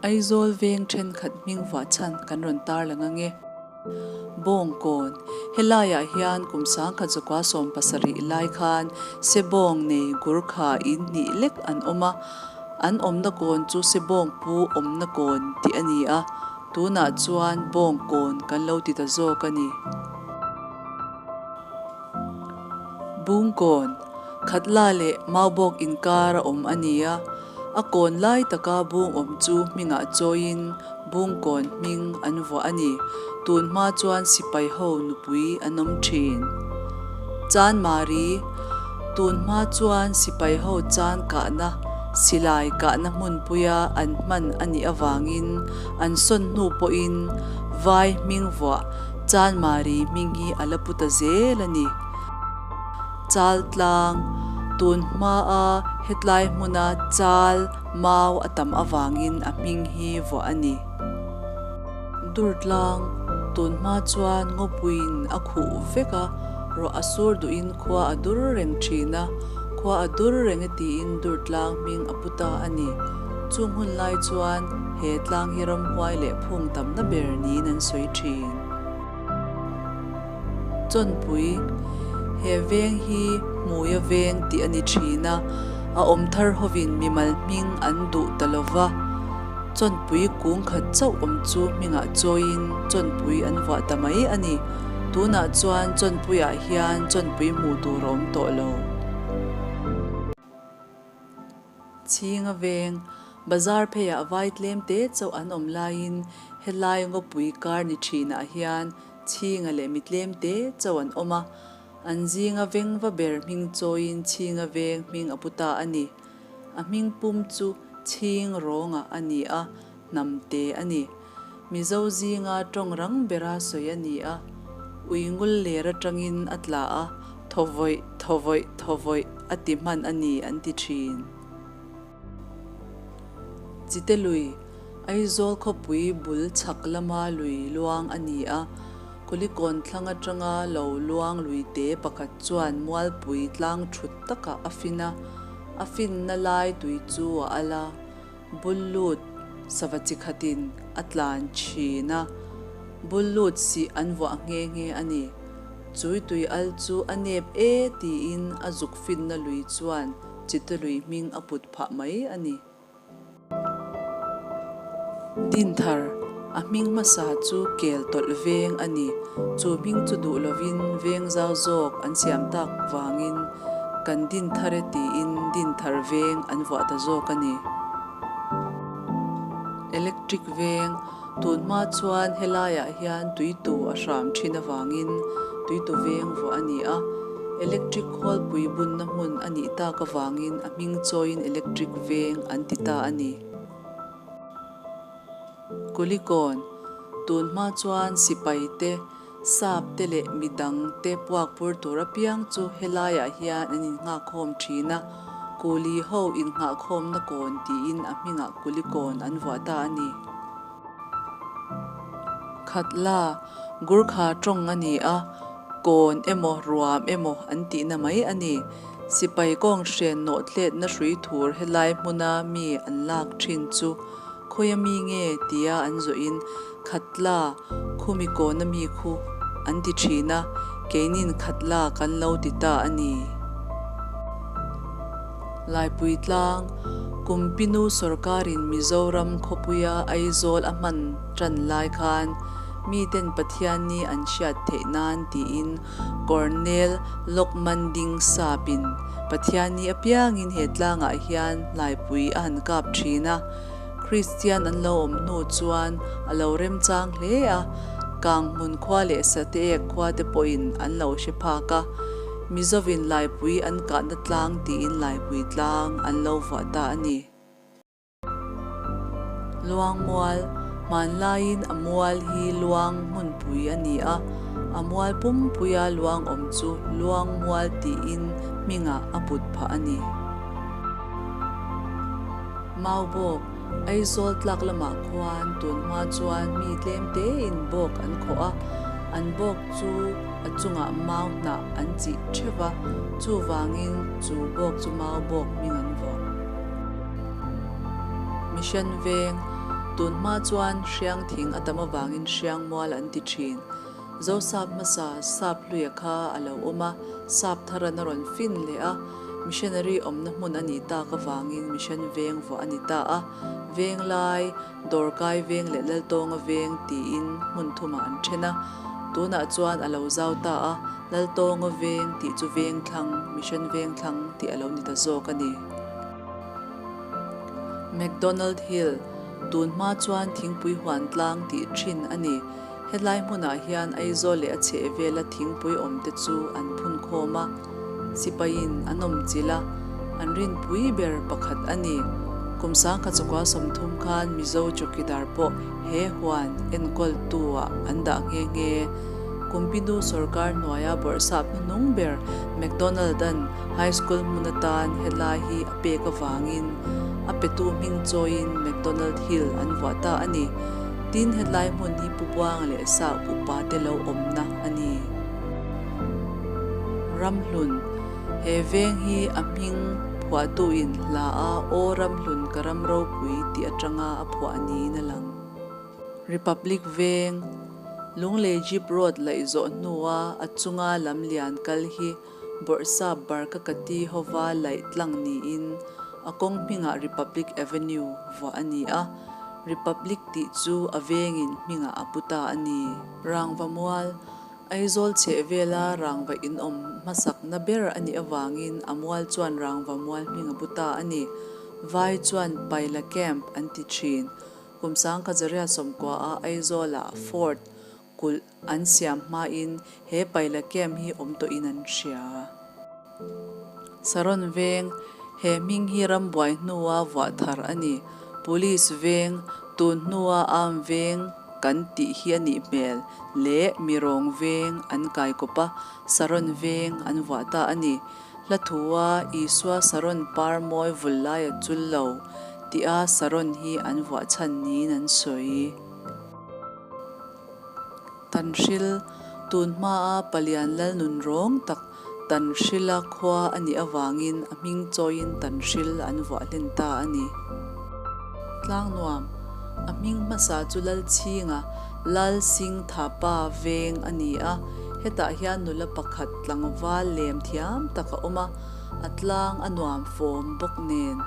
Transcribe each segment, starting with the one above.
Aizawl veng thenkhat hming vuah chhan kan rawn tarlang ange. Bawngkawn, Helaiah hian kum 1970 lai khan Sebawng nei Gurkha in hnih lek an awm a, an awmna kawn chu Sebawngpu awmna kawn tih a ni a, tunah chuan Bawngkawn kan lo ti ta zawk a ni. Bungkawn, Khatla leh Maubawk inkar a awm a ni a, a kawn lai taka bung awm chu hmingah chawiin Bungkawn hming an vuah a ni. Tun hma chuan sipai ho nupui an awm thin. Chanmari, Tun hma chuan sipai ho chan kahna, silai kahna hmunpuia an hman a nih avangin an sawn hnu pawhin vai hming vuah Chanmari hming hi a la pu ta zel a ni. Chaltlang, Tun hmaa hetlai hmuna chal mau a tam avangin a hming hi vuah a ni. Durtlang, Tun hma chuan ngawpuiin a khuh vek a, ruah a sur duhin khua a dur reng thin a, khua a dur reng e tiin Durtlang hming a pu ta a ni. Chung hun lai chuan he tlang hi ramhuai leh phung tamna ber niin an sawi thin. Chawnpui, He veng hi Hmuia veng tih a ni thin a, a awm thar hovin mimal hming an duh ta lo va. Chawnpui kung khat chauh awm chu hmingah chawiin Chawnpui an vuah ta mai a ni. Tunah chuan Chawnpuiah hian Chawnpui hmuh tur a awm tawh lo. Chhinga veng, Bazar pheiah vai tlem te chauh an awm laiin helai ngawpui kar ni thinah hian Chhinga leh mi tlem te chauh an awm a, an zinga veng va ber hming chawiin Chhinga veng hming a pu ta a ni. A hming pum chu Chhing Rawnga a ni a, hnam te a ni. Mizo zinga tawng rang bera sawi a ni a, ui ngul ler atangin a tla a, thaw vawih, thaw vawih, thaw vawih a ti hman a ni an ti thin. Chite lui, Aizawl khawpui bul chhak lama lui luang a ni a, Kulikawn thlang atanga lo luang luite pakhat chuan mualpui tlang thut takah a fin a, a finna lai tui chu a al a. Bullut sava chi khatin a tlan thin a, Bullut sih an vuah nghe nghe a ni. Chui tui al chu a nep e tiin a zuk finna lui chuan Chite lui hming a put phah mai a ni. Dinthar, a hming hmasa chu kel tawlh veng a ni. Chu hming chu duh lovin veng zau zawk an siam tak vangin kan Dinthar e tiin Dinthar veng an vuah ta zawk a ni. Electric veng, tun hma chuan helaiah hian tuitu a hram thin avangin tuitu veng vuah a ni a. Electric khawlpui bunna hmun a nih tak avangin a hming chawiin Electric veng an ti ta a ni. Kulikawn, Tun hma chuan sipai te, sap te leh midang te puak pur tur apiang chu helaiah hian an innghakkhawm thin a, Kuli ho innghahkhawmna kawn tiin a hmingah Kulikawn an vuah ta a ni. Khatla, Gurkha tawng a ni a, kawn emaw ruam emaw an tihna mai a ni. Sipai kawng hren nawhthletna hrui thur helai hmuna mi an lak thin chu Khawia mi nge tia an zawhin Khatla khumi kawna mi khu an ti thin a, keinin Khatla kan lo ti ta a ni. Laipui tlang, Kumpinu sawrkarin Mizoram khawpuia Aizawl a hman tan lai khan miten Pathianni an hriat theih nan tiin Colonel Lokmanding Sapin Pathianni apiangin he tlangah hian Laipui a han kap thin a, Kristian an lo awm hnu chuan a lo remchang hle a, Kanghmun khua leh Sateek khua te pawhin an lo hre phak a, Mizovin Laipui an kahna tlang tiin Laipui tlang an lo vuah ta a ni. Luangmual, Hmanlaiin a mual hi luang hmunpui a ni a, a mual pumpuia luang awm chu Luangmual tiin hmingah a put phah a ni. Maubawk, Aizawl tlak lamah khuan tunhma chuan mi tlem tein bawk an khawh a, an bawk chu a chungah mau hnah an chih theuh va, chuvangin chu bawk chu Maubawk hming an vuah. Mission Veng, Tun hma chuan Hriang thing a tam avangin Hriang mual an ti thin. Zosap hmasa Saphluia kha a lo awm a, Saptharan a rawn fin leh a, Missionary awmna hmun a nih tak avangin Mission Veng vuah a ni ta a, Venglai, Dawrkai Veng leh Laltawnga Veng tiin hmun thumah an then a, tunah chuan a lo zau ta a, Laltawnga Veng tih chu Vengthlang, Mission Vengthlang tih a lo ni ta zawk a ni. McDonald Hill, tun hma chuan thingpui huan tlang tih thin a ni. Helai hmunah hian Aizawl leh a chhehvela thingpui awmte chu an phun khawm a, sipaiin an awm chilh a, an rinpui ber pakhat a ni. Kum sangkhat chakua 30 khan Mizo chawkidar pawh he huan enkawltu-ah an dah nghe nghe. Kumpinu sorkar hnuaia bawrhsap hnuhnung ber McDonald-a'n High School hmun atan helai hi a pek avangin a petu hming chawiin McDonald Hill an vuah ta a ni. Tin, hetlai hmun hi Pu Buanga leh Sap upa te lo awmna a ni. Ramhlun, He veng hi a hming phuahtuin hla a Aw Ramhlun ka ram ropui tih atanga a phuah niin a lang. Republic Veng, Lunglei Jeep Road laih zawh hnua a chunga lam lian kal hi Bawrhsap Barkakati hova laih tlang niin a kawng hmingah Republic Avenue vuah a ni a, Republic tih chu a vengin hmingah a pu ta a ni. Rangva mual, Aizawl chhehvela rangva in awm hmasakna ber a nih avangin a mual chuan Rangva mual hming a pu ta a ni. Vai chuan Paila Camp an ti thin. Kum 1990 a Aizawlah Fort kulh An siam hmain he Paila Camp hi awm tawhin an hria. Saron Veng, He hming hi rambuai hnua vuah thar a ni. Police Veng, tun hnua Arm Veng kan tih hi a nih hmel, leh Mirawng Veng an kai kawp a, Saron Veng an vuah ta a ni. Hla thua Isua Saron par mawi vul laia chul lo tia Saron hi an vuah chhan niin an sawi. Tanhril, Tun hmaa Palian Lal nun rawng tak Tanhrila khua a nih avangin a hming chawiin Tanhril an vuah hlen ta a ni. Tlangnuam, A hming hmasa chu Lalchhinga, Lal Sing Thapa veng a ni a, hetah hian nula pakhat tlangval lem thiam tak a awm a, a tlang a nuam fawm bawk nen.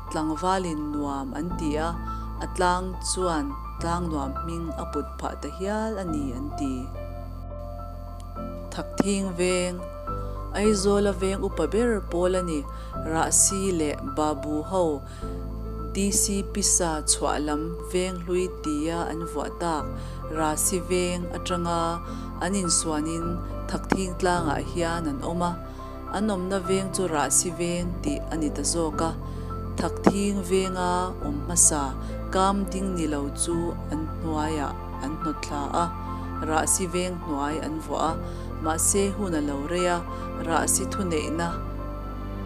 Tlangvalin nuam an ti a, a tlang chuan tlang nuam hming a put phah ta hial a ni an ti. Thakthing veng, Aizawla veng upa ber pawl a ni, Rahsi leh Babu ho DC pisa chhuah lam veng hlui tia an vuah tak Rahsi veng atanga an insuanin Thakthing tlangah hian an awm a. An awmna veng chu Rahsi veng tih a ni ta zawk a, Thakthing venga awm hmasa kam ding ni lo chu an hnuaiah an hnawt thla a, Rahsi veng hnuai an vuah a, mahse hun a lo rei a, Rahsi thuneihna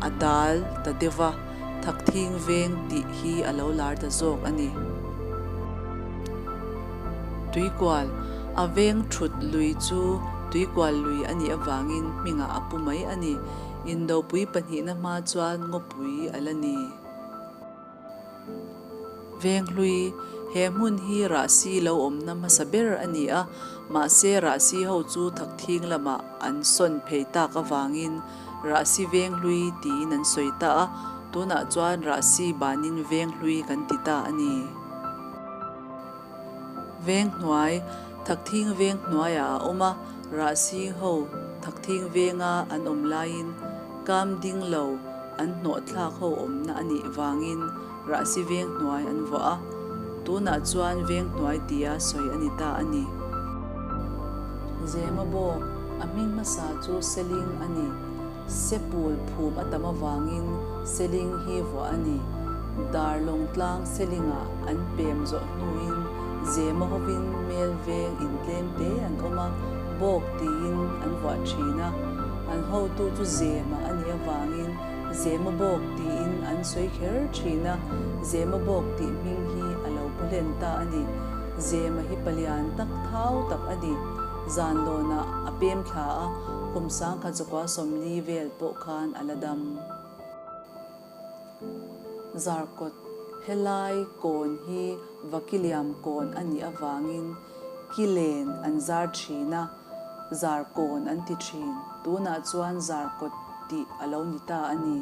a dal ta deuh va, Thakthing veng tih hi a lo lar ta zawk a ni. Tuikual, A veng thut lui chu Tuikual lui a nih avangin hmingah a pu mai a ni. Indopui pahnihna hma chuan ngawpui a la ni. Venghlui, He hmun hi Rahsi lo awmna hmasa ber a ni a, mahse Rahsi ho chu Thakthing lamah an sawn phei tak avangin Rahsi Venghlui tiin an sawi ta a, tunah chuan Rahsi banin Venghlui kan ti ta a ni. Venghnuai, Thakthing veng hnuaiah a awm a, Rahsi ho Thakthing venga an awm laiin kam ding lo an hnawh thlak ho awmna a nih vangin Rahsi veng hnuai an vuah a, tunah chuan veng hnuai tia sawi a ni ta a ni. Zema bawk, a hming hmasa chu Seling a ni. Sepul phum a tam avangin Seling hi vuah a ni. Darlawng tlang Selingah an pem zawh hnuin Zema hovin mel veng in tlem te an awm a, bawk tiin an vuah thin a. An hotu chu Zema a nih avangin Zema bawk tiin an sawi kher thin a, Zema bawk tih hming hi a lo pu hlen ta a ni. Zema hi palian tak thau tak a ni. Zanlawnah a pem thla a, kum 1940 vel pawh khan a la dam. Zarkawt. Helai kawn hi Vakiliam kawn a nih avangin ki len an zar thin a, Zarkawn an ti thin. Tunah chuan Zarkawt tih a lo ni ta a ni.